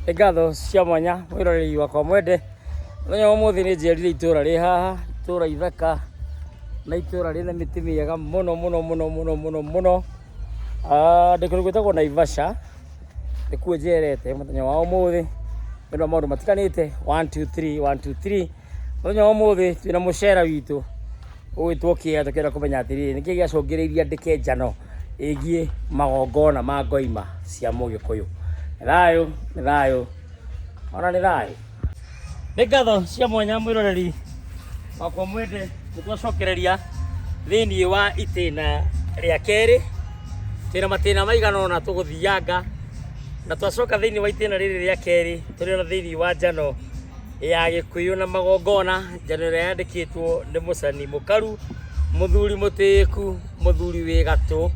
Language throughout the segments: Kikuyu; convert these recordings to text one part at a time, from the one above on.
Nĩ ngatho cia mwanya mwĩroreri wakwa mwende. Mũthenya wa ũmũthĩ nĩ njerire itũra rĩ haha, itũra ithaka na itũra rĩna mĩtĩ mĩega mũno mũno mũno mũno mũno mũno. Ah, ndĩ kũndũ gwĩtagwo Naivasha, nĩkuo njerete mũthenya wa ũmũthĩ nĩ ũndũ wa maũndũ matiganĩte. 1 2 3 1 2 3. Mũthenya wa ũmũthĩ twĩna mũcera witũ ũgwĩtwo Kĩea, tũkĩenda kũmenya atĩrĩrĩ, nĩkĩ gĩacũngĩrĩirie andĩke njano ĩgiĩ magongona ma ngoima cia mũgĩkũyũ. Nĩ thayũ, nĩ thayũ, ona nĩ thayũ. Nĩ ngatho cia mwanya mwĩroreri wakwa mwende, nĩ twacokereria thĩiniĩ wa itĩna rĩa kerĩ, twĩna matĩna maigana ũna tũgũthianga, na twacoka thĩiniĩ wa itĩna rĩrĩ rĩa kerĩ, tũrĩ ona thĩiniĩ wa njano ya Gĩkũyũ na magongona, njano ĩrĩa yandĩkĩtwo nĩ mũcani mũkaru, mũthuri mũtĩĩku, mũthuri wĩ gatũ,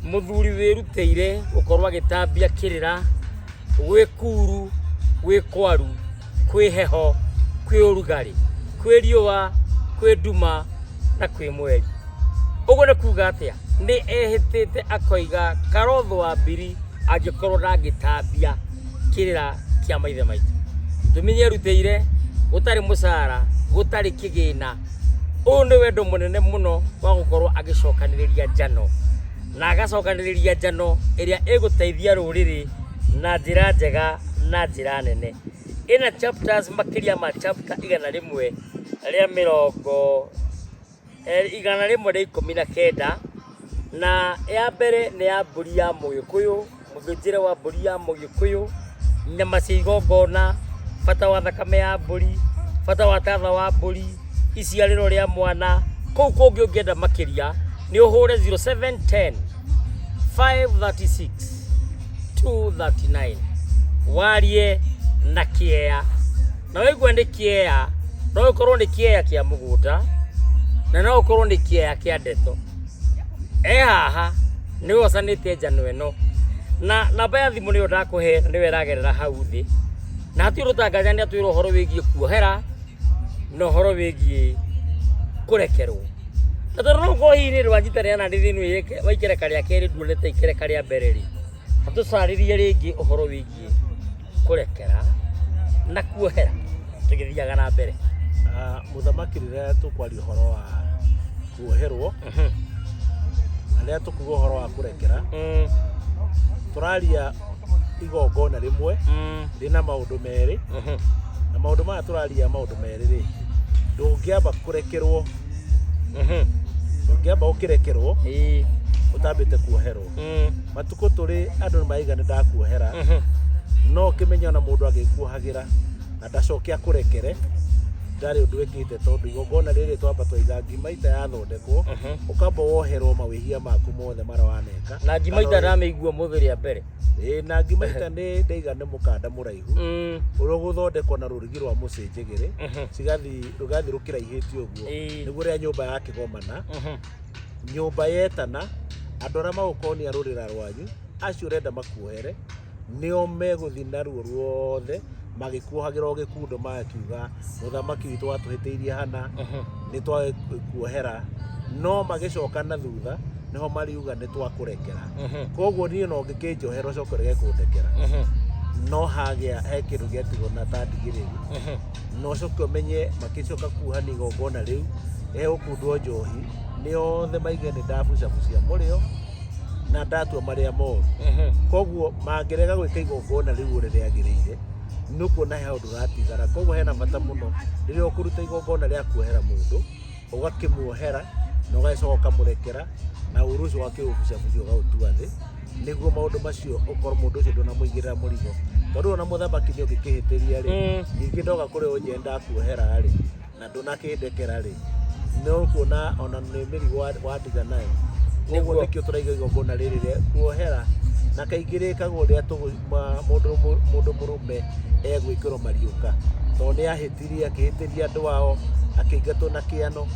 mũthuri wĩrutĩire gũkorwo agĩtambia kĩrĩra gwĩ kuru, gwĩ kwaru, kwĩ heho, kwĩ ũrugarĩ, kwĩ riũa, kwĩ nduma na kwĩ mweri. Ũguo nĩ kuga atĩa? Nĩ ehĩtĩte akoiga Karotho wa Mbiri angĩkorwo ndangĩtambia kĩrĩra kĩa maithe maitũ. Tũmi nĩ erutĩire gũtarĩ mũcara, gũtarĩ kĩgĩna. Ũyũ nĩ wendo mũnene mũno wa gũkorwo agĩcokanĩrĩria njano na agacokanĩrĩria njano ĩrĩa ĩgũteithia rũrĩrĩ na njĩra njega na njĩra nene. Ĩna chapters makĩria ma chapter 120, 119, na ya mbere nĩ ya mbũri ya mũgĩkũyũ, mũthĩnjĩre wa mbũri ya mũgĩkũyũ, nyama cia igongona, bata wa thakame ya mbũri, bata wa tatha wa mbũri, iciarĩro rĩa mwana, kũu kũngĩ ũngĩenda makĩria nĩ ũhũre 0710 536 239 warie na kĩea. Na waigua nĩ kĩea, no gĩkorwo nĩ kĩea kĩa mũgũnda na no gĩkorwo nĩ kĩea kĩa ndeto. E haha nĩwe ũcanĩte njano ĩno, na namba ya thimũ nĩyo ndakũhe na nĩyo ĩragerera hau thĩ, na hatirĩ ũndũ ũtanganja nĩ atwĩra ũhoro wĩgiĩ kuohera na ũhoro wĩgiĩ kũrekerwo. Na tondũ no ũkorwo hihi nĩ rwanyitanĩra na nĩ thĩinĩ wa ikereka rĩa kerĩ nduonete ikereka rĩa mbere rĩ, atũcarĩrie rĩngĩ ũhoro wĩgiĩ kũrekera na kuohera tũgĩthiaga na mbere. Ah, mũthamaki rĩrĩa tũkwaria ũhoro wa kuoherwo na rĩrĩa tũkuga ũhoro wa kũrekera, tũraria igongona rĩmwe rĩna maũndũ merĩ, na maũndũ maya tũraria maũndũ merĩ rĩ, ndũngĩamba kũrekerwo, ndũngĩamba ũkĩrekerwo ũtambĩte kuoherwo. Matukũ tũrĩ andũ nĩ maiga nĩ ndakuohera, no ũkĩmenye ona mũndũ agĩkuohagĩra na ndacoke akũrekere ndarĩ ũndũ ĩkĩte, tondũ igongona rĩrĩ twamba twaiga ngima ita yathondekwo, ũkamba woherwo mawĩhia maku mothe marĩa waneka. Na ngima ita ndamĩigua mũthĩ rĩa mbere. Ĩĩ, na ngima ita nĩ ndaiga nĩ mũkanda mũraihu ũrĩa ũgũthondekwo na rũrigi rwa mũcĩnjĩgĩrĩ, cigathi rũgathiĩ rũkĩraihĩtie ũguo, nĩguo rĩa nyũmba ya kĩgomana. Nyũmba yetana, andũ arĩa magũkonia rũrĩra rwanyu, acio ũrenda makuohere, nĩo megũthiĩ naruo ruothe magĩkuohagĩra o gĩkundo, magakiuga mũthamaki witũ watũhĩtĩirie hana, nĩ twakuohera, no magĩcoka na thutha nĩho mariuga nĩ twakũrekera. Koguo niĩ no ngĩkĩnjohera ũcoke ũrege kũndekera, no hagĩa he kĩndũ gĩatigwo na ta ndigĩrĩri, na ũcoke ũmenye makĩcoka kuohania igongona rĩu hegũkundwo njohi, nĩ othe maige nĩ ndabucabucia mũrĩo na ndatua marĩa moru. Koguo mangĩrega gwĩka igongona rĩu ũrĩa rĩagĩrĩire, nĩ ũkuona he ũndũ ũratigara. Koguo hena bata mũno rĩrĩa ũkũruta igongona rĩa kuohera mũndũ, ũgakĩmuohera na ũgagĩcoka ũkamũrekera, na ũru ũcio ũgakĩũbucabucia ũgaũtua thĩ, nĩguo maũndũ macio ũkorwo mũndũ ũcio ndũnamũigĩrĩra mũrigo. Tondũ ona mũthamaki nĩ ũngĩkĩhĩtĩria rĩ, ningĩ ndoka kũrĩ ũnjĩre ndakuohera rĩ, na ndũnakĩndekera rĩ, nĩ ũkuona ona nĩ mĩrigo wandiga nayo. Koguo nĩkĩo tũraiga igongona rĩrĩ rĩa kuohera, na kaingĩ rĩkagwo rĩrĩa mũndũ mũrũme egwĩkĩrwo mariũka, tondũ nĩ ahĩtirie, akĩhĩtĩria andũ ao, akĩingatwo na kĩano,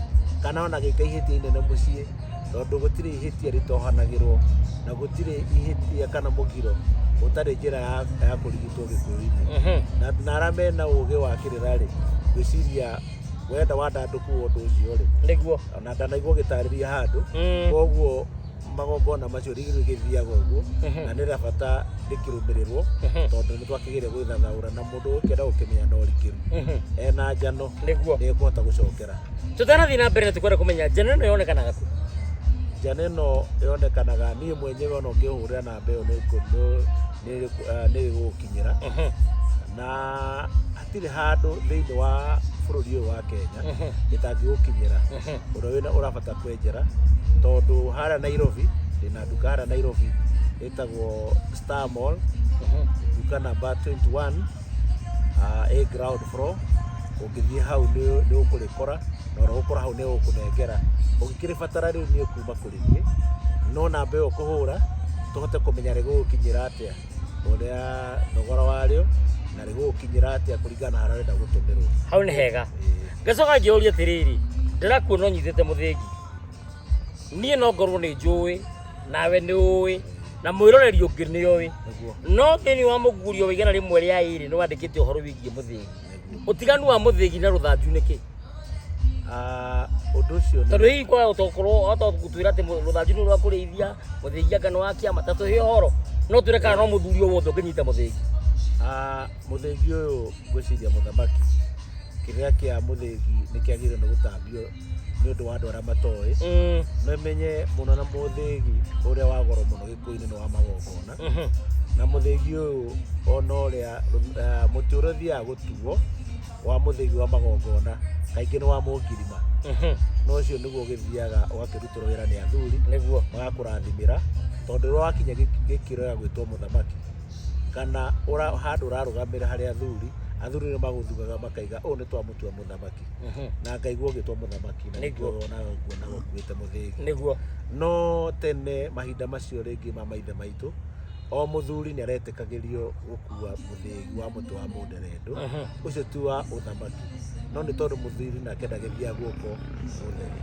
kana ona agĩka ihĩtia inene mũciĩ, tondũ gũtirĩ ihĩtia rĩtohanagĩrwo, na gũtirĩ ihĩtia kana mũgiro ũtarĩ njĩra ya kũrigitwo Gĩkũyũ-inĩ. Na arĩa mena ũgĩ wa kĩrĩra rĩ, ngwĩciria wenda wandandũku wa ũndũ ũcio rĩ, Nĩguo. Ona ndanaigua ũgĩtarĩria handũ. Koguo Magongona macio rĩu rĩgĩthiaga ũguo na nĩ rĩa bata rĩkĩrũmĩrĩrwo, tondũ nĩ twakĩgĩre gwĩthathaũra na mũndũ ũkĩenda gũkĩmenya na ũrikĩru ena njano nĩ ekũhota gũcokera. Tũtanathiĩ na mbere, tũkwenda kũmenya njano ĩno yonekanaga kũ? Njano ĩno yonekanaga, niĩ mwenyewe ona ũngĩhũrĩra namba ĩyo nĩ ĩgũgũkinyĩra, na hatirĩ handũ thĩinĩ wa bũrũri ũyũ wa Kenya ĩtangĩgũkinyĩra ũrĩa wĩna ũrabata kwenjera, tondũ harĩa Nairobi ndĩna nduka, harĩa Nairobi ĩtagwo Star Mall, nduka namba 21, A ground floor. Ũngĩthiĩ hau nĩ ũkũrĩkora, na ũrĩa ũgũkora hau nĩ ũgũkũnengera. Ũngĩkĩrĩbatara rĩu nĩ kuma kũrĩ niĩ, no namba ĩyo ũkũhũra tũhote kũmenya rĩgũgũkinyĩra atĩa, ũrĩa thogora warĩo na rĩgũgũkinyĩra atĩa kũringana na harĩa ũrenda gũtũmĩrwo. Hau nĩ hega. Ngacoka ngĩũria atĩrĩrĩ, ndĩrakuona ũnyitĩte mũthĩgi, niĩ no ngorwo nĩ njũĩ, nawe nĩ ũĩ, na mwĩroreri ũngĩ nĩ oĩ, no thĩinĩ wa mũgurio wa 102 nĩ wandĩkĩte ũhoro wĩgiĩ mũthĩgi. Ũtiganu wa mũthĩgi na rũthanju nĩ kĩ? Ũndũ ũcio tondũ hihi kwa ũtokorwo hota gũtwĩra atĩ rũthanju nĩ rwa kũrĩithia, mũthĩgi anga nĩ wa kĩama, ta tũhe ũhoro, no twĩre kana no mũthuri o wothe ũngĩnyita mũthĩgi? Mũthĩgi ũyũ, ngwĩciria mũthamaki, kĩrĩa kĩa mũthĩgi nĩ kĩagĩrĩirwo nĩ gũtambio nĩ ũndũ wa andũ arĩa matoĩ. No menye mũno na mũthĩgi ũrĩa wa goro mũno Gĩkũyũ-inĩ nĩ wa magongona. Na mũthĩgi ũyũ ona ũrĩa mũtĩ ũrĩa ũthiaga gũtuo wa mũthĩgi wa magongona kaingĩ nĩ wa mũngirima. No ũcio nĩguo ũgĩthiaga ũgakĩrutĩrwo wĩra nĩ athuri magakũrathimĩra, tondũ rĩrĩa wakinya gĩkĩro gĩa gwĩtwo mũthamaki kana handũ ũrarũgamĩra harĩ athuri, athuri nĩ magũthugaga makaiga ũyũ nĩ twamũtua mũthamaki. Na ngaigua ũgĩtwo mũthamaki na nĩkĩo onawe nguonaga ũkuĩte mũthĩgi. No tene mahinda macio rĩngĩ ma maithe maitũ, o mũthuri nĩ aretĩkagĩrio gũkua mũthĩgi wa mũtĩ wa mũnderendũ. Ũcio ti wa ũthamaki, no nĩ tondũ mũthuri nake ndagĩthiaga guoko mũtheri.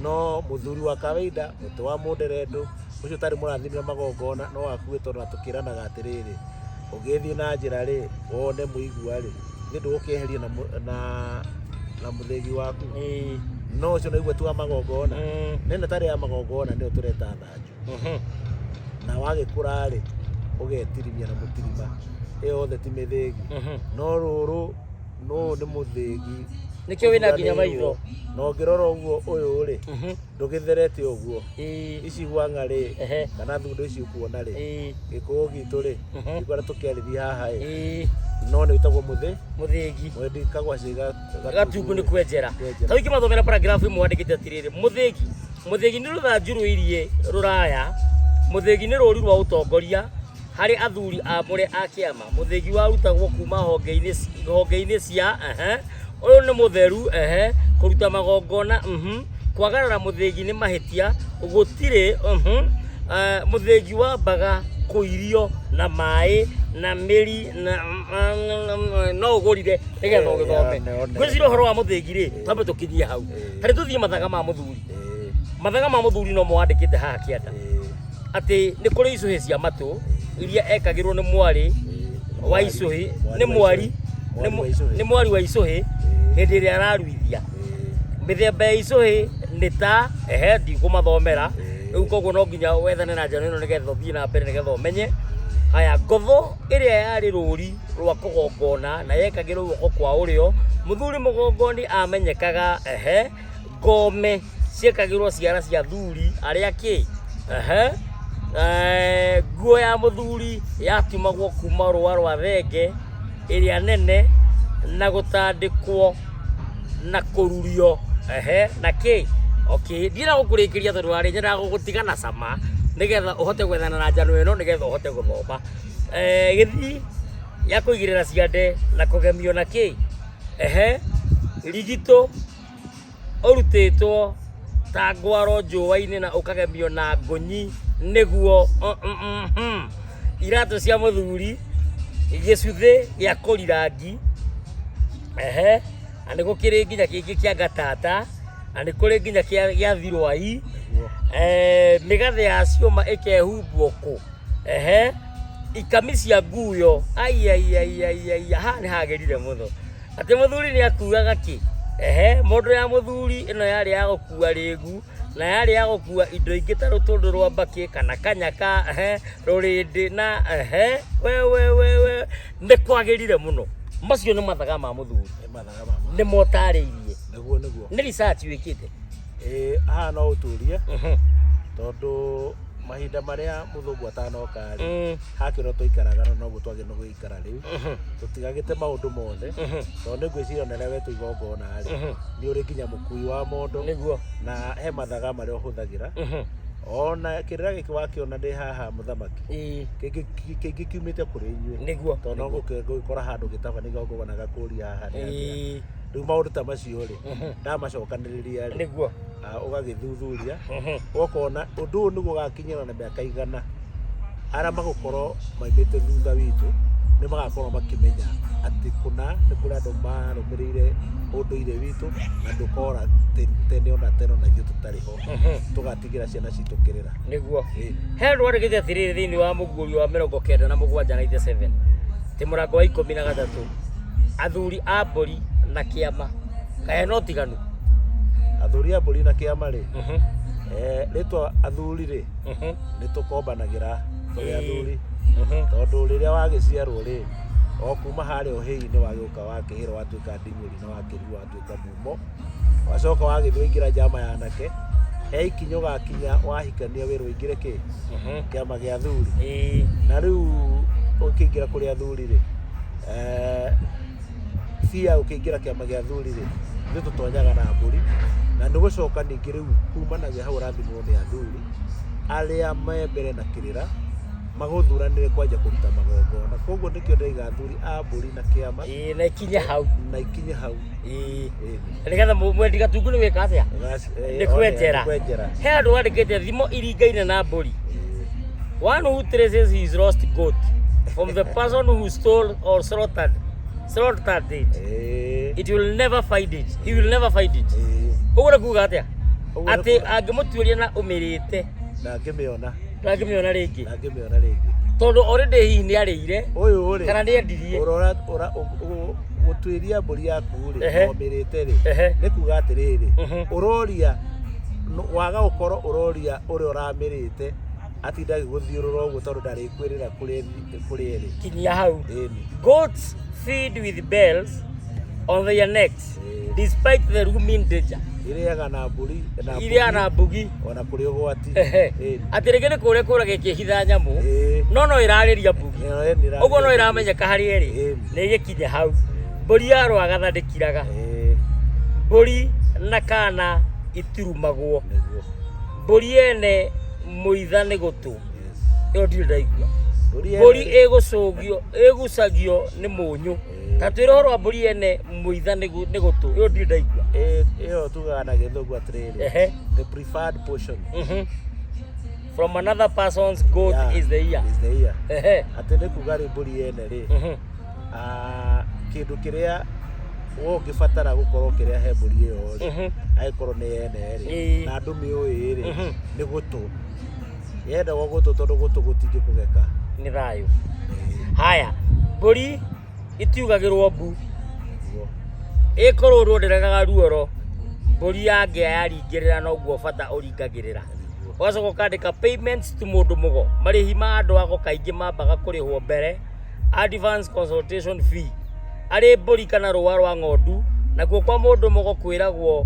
No mũthuri wa kawaida, mũtĩ wa mũnderendũ ũcio ũtarĩ mũrathimĩre magongona no akue, tondũ na tũkĩranaga atĩrĩrĩ, ũgĩthiĩ na njĩra rĩ, wone mũigua rĩ, nĩ ndũgũkĩeheria na mũthĩgi waku. No ũcio naigua ti wa magongona. Nene tarĩ ya magongona nĩyo tũreta thanju. Na wagĩkũra rĩ, ũgetirimia na mũtirima, ĩyo yothe ti mĩthĩgi. No rũrũ no nĩ mũthĩgi. Nĩkĩo wĩna nginya maitho. Na ũngĩrora ũguo ũyũ rĩ, ndũgĩtherete ũguo. Ici gwang'a rĩ, kana thundo ici ũkuona rĩ, Gĩkũyũ gitũ rĩ, ndikwenda tũkĩarĩria haha ĩ, no nĩ wĩtagwo mũthĩ Mũthĩgi. Mwendi kagwacĩ gatungu nĩ kwenjera. Kwenjera. Ta ũngĩmathomera paragraph ĩmwe wandĩkĩte atĩrĩrĩ, mũthĩgi nĩ rũthanju rũirie rũraya, mũthĩgi nĩ rũri rwa ũtongoria harĩ athuri amũre a kĩama, mũthĩgi warutagwo kuma honge-inĩ cia ũyũ nĩ mũtheru, kũruta magongona, kwagarara mũthĩgi nĩ mahĩtia, gũtirĩ, mũthĩgi wambaga kũirio na maĩ na mĩri na no ũgũrire nĩgetha ũgĩthome. Ngwĩciria ũhoro wa mũthĩgi rĩ, twambe tũkinyie hau. Tarĩ tũthiĩ mathaga ma mũthuri. Mathaga ma mũthuri no mwandĩkĩte haha kĩanda atĩ nĩ kũrĩ icũhĩ cia matũ iria ekagĩrwo nĩ mwarĩ wa icũhĩ, nĩ mwari nĩ mwari wa icũhĩ hĩndĩ ĩrĩa araruithia. Mĩthemba ya icũhĩ nĩ ta ndikũmathomera rĩu, koguo no nginya wethane na njano ĩno nĩgetha ũthiĩ na mbere nĩgetha ũmenye. Haya, ngotho ĩrĩa yarĩ rũri rwa kũgongona na yekagĩrwo guoko kwa ũrĩo, mũthuri mũgongoni amenyekaga, ngome ciekagĩrwo ciara cia thuri arĩa kĩ, nguo ya mũthuri yatumagwo kuma rũa rwa thenge ĩrĩa nene na gũtandĩkwo na kũrurio, na kĩ. Okay, ndirenda gũkũrĩkĩria tondũ warĩ nyendaga gũgũtiga na cama nĩgetha ũhote gwethana na njano ĩno nĩgetha ũhote gũthoma. Gĩthii ya kũigĩrĩra ciande na kũgemio na kĩ, rigitũ ũrutĩtwo ta ngwaro njũa-inĩ na ũkagemio na ngũnyi nĩguo iratũ cia mũthuri, gĩcuthĩ gĩa kũrirangi, na nĩ gũkĩrĩ nginya kĩngĩ kĩa ngatata, na nĩ kũrĩ nginya gĩa thirwai, mĩgathĩ ya ciũma ĩkehumbwo kũ, ikami cia nguyo, aiaiaiaia, haha nĩ hagĩrire mũno. Atĩ mũthuri nĩ akuaga kĩ, mũndũ ya mũthuri ĩno yarĩ ya gũkua rĩgu Na yarĩ ya gũkua indo ingĩ ta rũtũndũ rwa mbakĩ kana kanyaka, ehe, rũrĩndĩ na ehe, we we we we nĩ kwagĩrire mũno. Macio nĩ mathaga ma mũthuri. Nĩ mathaga ma mũthuri. Nĩ motarĩirie. Nĩguo nĩguo. Nĩ research wĩkĩte. Ĩĩ haha no ũturie tondũ mahinda marĩa mũthũngũ atanoka rĩ hakĩro tũikaraga na noguo twagĩrĩirwo gũikara rĩu tũtigagĩte maũndũ mothe tondũ nĩ ngwĩciria ona rĩrĩa wetwo igongona rĩ nĩ ũrĩ nginya mũkui wa mondo Nĩguo. Na he mathaga marĩa ũhũthagĩra ona kĩrĩra gĩkĩ wakĩona ndĩ haha mũthamaki kĩngĩ kĩngĩ kiumĩte kũrĩ inyuĩ tondũ no gũgĩkora handũ gĩtabania igongona gakũria haha nĩ atĩa. Rĩu maũndũ ta macio rĩ ndamacokanĩrĩria rĩ ũgagĩthuthuria ũgakona ũndũ ũyũ nĩguo ũgakinyĩra na mĩaka 100 arĩa magũkorwo maumĩte thutha witũ nĩ magakorwo makĩmenya atĩ kũna nĩ kũrĩ andũ marũmĩrĩire ũndũire witũ na ndũkora tene ona tene ona ithuĩ tũtarĩ ho tũgatigĩra ciana citũ kĩrĩra. Ĩĩ. He andũ wandĩkĩte atĩrĩrĩ thĩinĩ wa mũguũrio wa 97 97 ti mũrango wa 13 athuri a mbũri na kĩama kaĩ no tiganu. Athuri a mbũri na kĩama rĩ, rĩtwa athuri rĩ nĩ tũkombanagĩra tũrĩ athuri tondũ rĩrĩa wagĩciarwo rĩ o kuma harĩa ũhĩi-inĩ wagĩũka wakĩhĩra watuĩka nding'ũri na wakĩrua watuĩka mumo wacoka wagĩthiĩ waingĩra njama ya anake he ikinya ũgakinya wahikania wĩrwo ũingĩre kĩ kĩama gĩa athuri. Na rĩu ũkĩingĩra kũrĩ athuri rĩ bia ũkĩingĩra kĩama gĩa athuri rĩ ithuĩ tũtonyaga na mbũri na nĩ gũcoka ningĩ rĩu kumanagia hau ũrathimwo nĩ athuri arĩa me mbere na kĩrĩra magũthuranĩre kwanja kũruta magongona koguo nĩkĩo ndĩraiga athuri a mbũri na kĩama. Ĩĩ, na ikinye hau. Na ikinye hau. Ĩĩ. Nĩgetha mwendi gatungu nĩ wĩka atĩa? Nĩ kwenjera. Nĩ kwenjera. He andũ wandĩkĩte thimo iringaine na mbũri. One who traces his lost goat from the person who stole or slaughtered it, it will never find it. He will never find it. Ũguo nĩ kuga atĩa? Ũguo nĩ Atĩ angĩmũtuĩria na ũmĩrĩte ndangĩmĩona. Ndangĩmĩona rĩngĩ. Ndangĩmĩona rĩngĩ. Tondũ already hihi nĩ arĩire Ũyũ rĩ kana nĩ endirie. Ũrora gũtuĩria mbũri yaku rĩ ũmĩrĩte rĩ nĩ kuga atĩrĩrĩ ũroria waga gũkorwo ũroria ũrĩa ũramĩrĩte atinda agĩgũthiũrũra ũguo tondũ ndarĩkwĩrĩra kũrĩa ĩrĩ. Kinyia hau. Ĩni. Goats feed with bells on their necks despite the looming danger. Irĩaga na mbũri na Irĩaga na mbugi ona kũrĩ ũgwati. Atĩ rĩngĩ nĩ kũrĩa kũraga ĩkĩhitha nyamũ no no ĩrarĩria mbugi. Ũguo no ĩramenyeka harĩa ĩrĩ nĩ ĩgĩkinye hau. Mbũri ya rwagatha ndĩkiraga. Mbũri na kana itirumagwo. Mbũri ene mũitha nĩ gũtũ. Ĩyo ndirĩ ndaigua. Mbũri ĩgũcũgio ĩgucagio nĩ mũnyũ. Ta twĩre ũhoro wa mbũri ene mũitha nĩ gũtũ. Ĩyo ndirĩ ndaigua. Ĩyo tugaga na gĩthũngũ atĩrĩrĩ the preferred portion From another person's goat is the ear. Is the ear. Atĩ nĩ kuga rĩ mbũri ene rĩ kĩndũ kĩrĩa ũngĩbatara gũkorwo kĩrĩa he mbũri ĩyo rĩ angĩkorwo nĩ ene rĩ na andũ mĩũĩ rĩ nĩ gũtũ. Yendagwo gũtũ tondũ gũtũ gũtingĩkũgeka. Nĩ thayũ. Haya, mbũri itiugagĩrwo mbu. Ĩkũrũrwo ndĩregaga ruoro. Mbũri ya ngĩa yaringĩrĩra noguo bata ũringagĩrĩra. Ũgacoka ũkandĩka payments to mũndũ mũgo. Marĩhi ma andũ ago kaingĩ mambaga kũrĩhwo mbere. Advance consultation fee. Arĩ mbũri kana rũa rwa ng'ondu nakuo kwa mũndũ mũgo kwĩragwo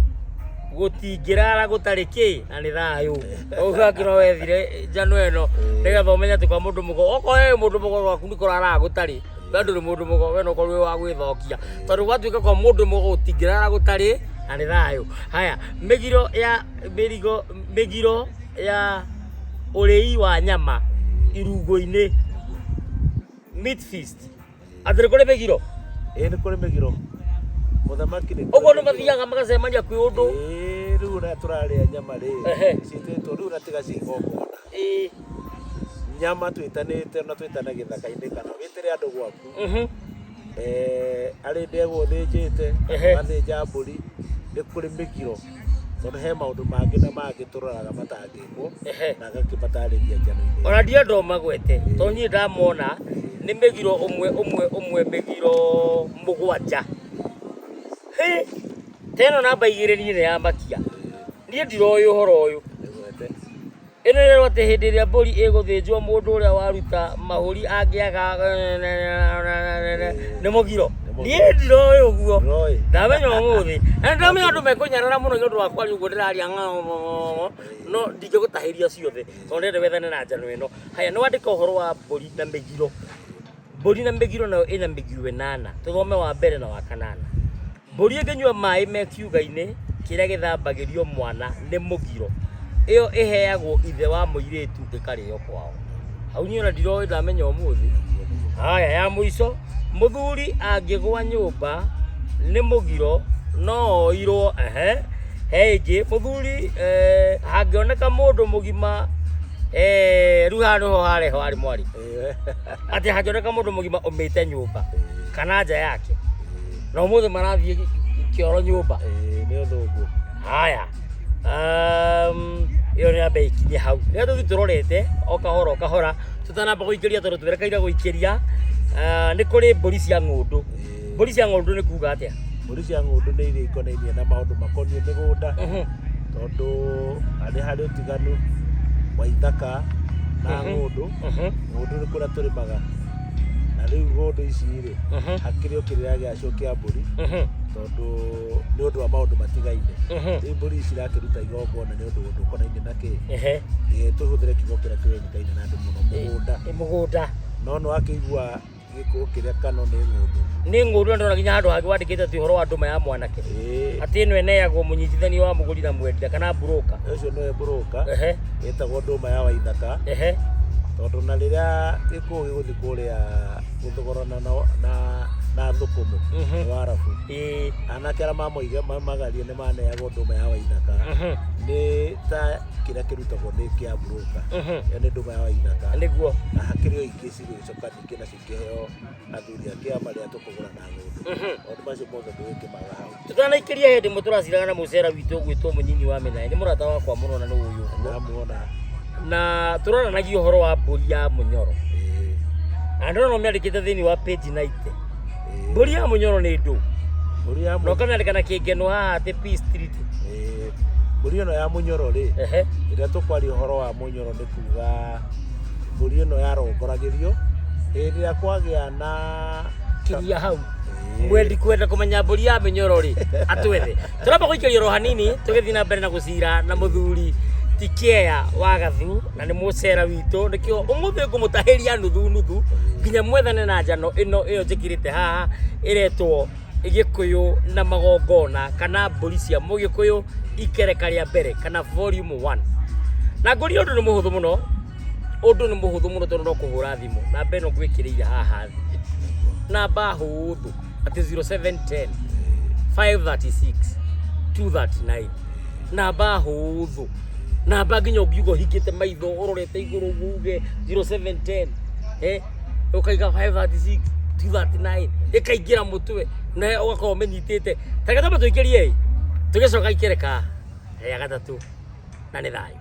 gũtingĩrara gũtarĩ kĩ na nĩ thayũ. Ũguo angĩ no wethire njano ĩno nĩgetha ũmenye atĩ kwa mũndũ mũgo okorwo wĩ mũndũ mũgo gwaku nĩ kũraraga gũtarĩ we ndũrĩ mũndũ mũgo we no ũkorwo wĩ wa gwĩthokia tondũ gwatuĩka kwa mũndũ mũgo gũtingĩrara gũtarĩ na nĩ thayũ. Haya, mĩgiro ya mĩrigo mĩgiro ya ũrĩi wa nyama irungo-inĩ meat feast. Atĩ nĩ kũrĩ mĩgiro? Ĩĩ nĩ kũrĩ mĩgiro. Mũthamaki nĩ Ũguo nĩ mathiaga magacemania kwĩ ũndũ. Ĩĩ rĩu ũrĩa tũrarĩa nyama rĩ ciĩtĩtwo rĩu na tiga cia igongona. Nyama twĩtanĩte na twĩtane gĩthaka-inĩ kana wĩtĩre andũ gwaku. Arĩ ndegwa ũthĩnjĩte, ũgathĩnja mbũri, nĩ kũrĩ mĩgiro. Tondũ he maũndũ mangĩ na mangĩ tũroraga matangĩkwo na ngakĩmatarĩria njano-inĩ. Ona ndienda ũmagwete tondũ niĩ ndamona nĩ mĩgiro ũmwe ũmwe ũmwe mĩgiro 7. Hĩ, ta ĩno namba 2 niĩ nĩ yamakia. Niĩ ndiroĩ ũhoro ũyũ. Nĩgwete. Ĩno ĩrerwo atĩ hĩndĩ ĩrĩa mbũri ĩgũthĩnjwo mũndũ ũrĩa waruta mahũri angĩaga nĩ mũgiro. Niĩ ndiroĩ ũguo. Ndũroĩ? Ndamenya ũmũthĩ. Na ndamenya andũ mekũnyarara mũno nĩ ũndũ wa kwaria ũguo ndĩraria ng'ong'ong'ong'o. No ndingĩgũtahĩria ciothe tondũ ndĩrenda wethane na njano ĩno. Haya, nĩ wandĩka ũhoro wa mbũri na mĩgiro. Mbũri na mĩgiro nayo ĩna mĩgiro ĩnana. Tũthome wa mbere na wa kanana. Mbũri ĩngĩnyua maĩ me kiuga-inĩ kĩrĩa gĩthambagĩrio mwana nĩ mũgiro. Ĩyo ĩheagwo ithe wa mũirĩtu ĩkarĩo kwao. Hau niĩ ona ndiroĩ ndamenya ũmũthĩ. Haya ya mũico, mũthuri angĩgwa nyũmba nĩ mũgiro no oirwo ehe. He ĩngĩ, mũthuri eh, hangĩoneka mũndũ mũgima eh, rĩu haha nĩho hareho harĩ mwarĩ. Atĩ hangĩoneka mũndũ mũgima ũmĩte nyũmba kana nja yake na ũmũthĩ marathiĩ kĩoro nyũmba. Ĩĩ, nĩ ũthũngũ. Haya, ĩyo nĩ yambe ĩkinye hau rĩrĩa tũthiĩ tũrorete o kahora o kahora tũtanamba gũikĩria tondũ twerekeire gũikĩria. Ah, nĩ kũrĩ mbũri cia ng'ũndũ. Mbũri cia ng'ũndũ nĩ kuga atĩa? Mbũri cia ng'ũndũ nĩ iria ikonainie na maũndũ makoniĩ mĩgũnda, tondũ nĩ harĩ ũtiganu wa ithaka na ng'ũndũ. Ng'ũndũ nĩ kũrĩa tũrĩmaga, na rĩu ng'ũndũ ici rĩ, hakĩrĩ o kĩrĩra gĩacio kĩa mbũri, tondũ nĩ ũndũ wa maũndũ matigaine. Rĩu mbũri ici irakĩruta igongona nĩ ũndũ ũndũ ũkonainie na kĩ? Tũhũthĩre kiugo kĩrĩa kĩũĩkaine na andũ mũno, mũgũnda. Mũgũnda. No nĩ wakĩigua gĩkũyũ kĩrĩa kano nĩ ng'ũndũ. Nĩ ng'ũndũ, na ndona nginya handũ hangĩ wandĩkĩte atĩ ũhoro wa ndũma ya mwanake. Atĩ ĩno ĩneagwo mũnyitithania wa mũgũri na mwendia kana broker. Ũcio nĩwe broker. Ĩtagwo ndũma ya waithaka. Tondũ na rĩrĩa gĩkũyũ gĩgũthiĩ kũrĩa gũthogorana na thũkũmũ nĩ warabu. Anake arĩa mamagaria nĩ maneagwo ndũma ya waithaka. Nĩ ta kĩrĩa kĩrutagwo nĩ kĩa broker. Ĩyo nĩ ndũma ya waithaka. Nĩguo. Na hakĩrĩ o ingĩ cigũgĩcoka ningĩ nacio ikĩheo athuri a kĩama rĩrĩa tũkũgũra na ng'ũndũ. Maũndũ macio mothe ndũgĩkĩmaga hau. Tũtanaikĩria hĩndĩ ĩmwe tũraciraga na mũcera witũ ũgwĩtwo mũnyinyi wa mĩnaĩ, nĩ mũrata wakwa mũno na nĩ ũyũ ũguo. Ndamuona. Na tũroranagia ũhoro wa mbũri ya mũnyoro. Na ndĩrona ũmĩandĩkĩte thĩinĩ wa page 90. Mbũri ya mũnyoro nĩ ndũ? Mbũri ya Na mũnyoro. ũkamĩandĩka na kĩngeno haha atĩ P Street. Mbũri ĩno ya mũnyoro rĩ, ĩrĩa tũkwaria ũhoro wa mũnyoro nĩ kuga mbũri ĩno yarongoragĩrio hĩndĩ ĩrĩa kwagĩa na Kinyia hau. Mwendi kwenda kũmenya mbũri ya mĩnyoro rĩ, atwethe. Tũramba gũikĩria oro hanini tũgĩthiĩ na mbere na gũcira na mũthuri Tikea wa Gathu, na nĩ mũcera witũ, nĩkĩo ũmũthĩ ngũmũtahĩria nuthu nuthu nginya mwethane na njano ĩno ĩyo njĩkĩrĩte haha ĩretwo Gĩkũyũ na magongona kana mbũri cia mũgĩkũyũ ikereka rĩa mbere kana volume 1. Na ngũria ũndũ nĩ mũhũthũ mũno, ũndũ nĩ mũhũthũ mũno tondũ no kũhũra thimũ. Namba ĩno ngwĩkĩrĩire haha thĩ, namba hũthũ atĩ 0710 536 239, namba hũthũ, namba nginya ũngiuga ũhingĩte maitho ũrorete igũrũ uge 0710 ũkaiga 536 239 ĩkaingĩra mũtwe na ũgakorwo ũmĩnyitĩte. Ta reke twambe tũikĩrie ĩ, tũgĩcoka ikereka rĩa gatatũ, na nĩ thayũ.